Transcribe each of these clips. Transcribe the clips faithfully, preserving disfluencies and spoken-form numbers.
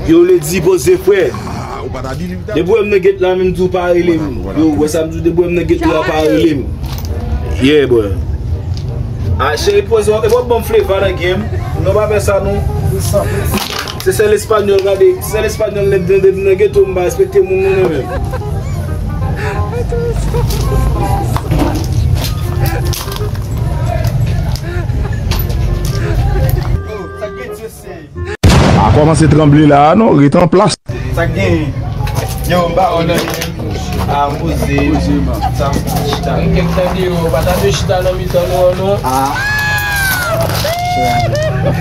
Yo vle di poze frè. Depi w wè m nan get la menm tou pa rele m. Yo, wè sa m di w, depi w wè m nan get la pa rele m. Yeah, bro. Ah, cheri, poze w, e w ap ban m fleva nan game. Non, pa fè sa non. Se sèl espanyòl, gade, se sèl espanyòl nèt nan, nan geto, m pa respekte moun non, non, menm. A kòmanse tranble la a non, ret an plas. Sa k genyen? Yo, m pa wè nan. A, m poze. Sa m chita. Gen kèk tan deyò, pa ta dwe chita nan mitan nou an non. A.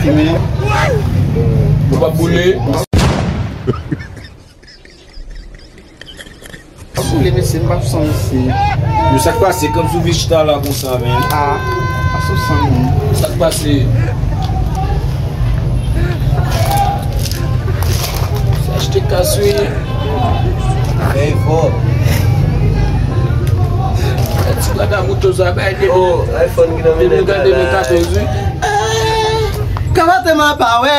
Fimen. Nou p ap boule. Boule, mesye, m p ap san, mesye. Yo, sa k pase? Kòm si w vin chita la konsa, men. A, pa sou san, men. Sa k pase? Sa achte kas, wi. Fè efò. Ti gada mouton sa bay de. Oh, iPhone ki nan men. Depi nou gade de mil katòz, wi. Kaba te ma pa wè.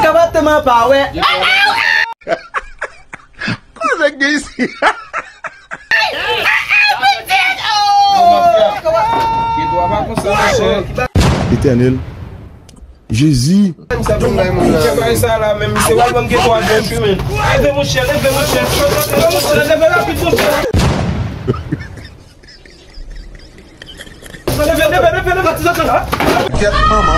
Kaba te ma pa wè. Koze gen isi? Etènèl. Jezi. Leve monchè, leve monchè, leve rapid monchè. Leve, leve, leve, leve, ti zantan la. Gyèt manman w.